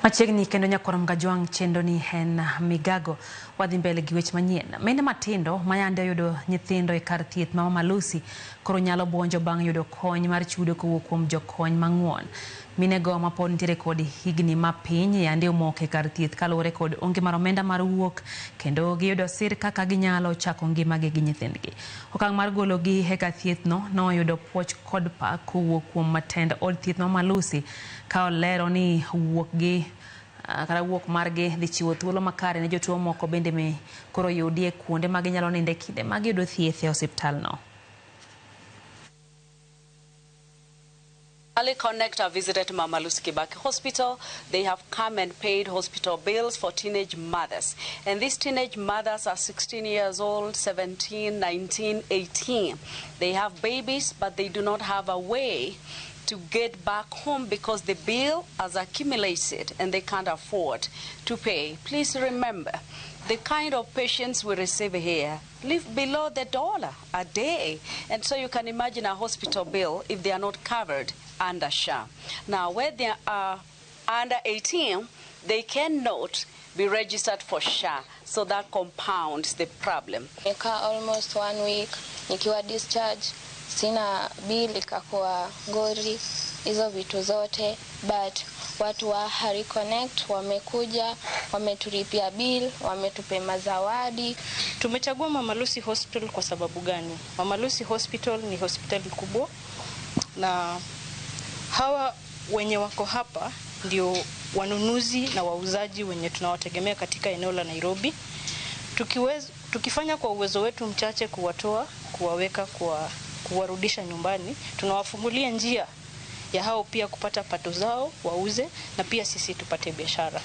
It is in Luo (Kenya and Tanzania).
Machiegni kendo nyakwar Mgajwang' chendo ni en migago. Wadhi mbele gi weche manyien. Mine matindo mayande oyudo nyithindo e kar thieth ma Mama Lucy koro nyalo buonjo bang' yudo kony mar chudo kowuok kuom jokony mang'won. Minego mapod nitiere kod higni mapiny yande omoko e kar thieth kaluwore kod onge mar omenda mar wuok kendo giyudo sir kaka ginyalo chako ngimagi gi nyithindgi. Okang' mar gologi e kar thieth no noyudo puoch kod pak kowuok kuom matend od thieth ma Mama Lucy ka olero ni wuok gi kata wuok margi dhi chiwo thuolo makare ne jotuo moko bende me koro yudie kuonde ma ginyalo ninde kinde ma giyudo thieth e osiptal no. Early Connect have visited Mama Lucy Kibaki Hospital. They have come and paid hospital bills for teenage mothers. And these teenage mothers are 16 years old, 17, 19, 18. They have babies, but they do not have a way to get back home because the bill has accumulated and they can't afford to pay. Please remember, the kind of patients we receive here live below the dollar a day. And so you can imagine a hospital bill if they are not covered under SHA. Now, where they are under 18, they cannot be registered for SHA. So that compounds the problem. Nikaa almost one week nikiwa discharge, sina bill, ikakuwa ngori hizo vitu zote, but watu wa Hari Connect wamekuja, wametulipia bill, wametupea zawadi. Tumechagua Mama Lucy Hospital kwa sababu gani? Mama Lucy Hospital ni hospitali kubwa na hawa wenye wako hapa ndio wanunuzi na wauzaji wenye tunawategemea katika eneo la Nairobi. Tukifanya kwa uwezo wetu mchache kuwatoa, kuwaweka, kuwarudisha nyumbani, tunawafungulia njia ya hao pia kupata pato zao wauze na pia sisi tupate biashara.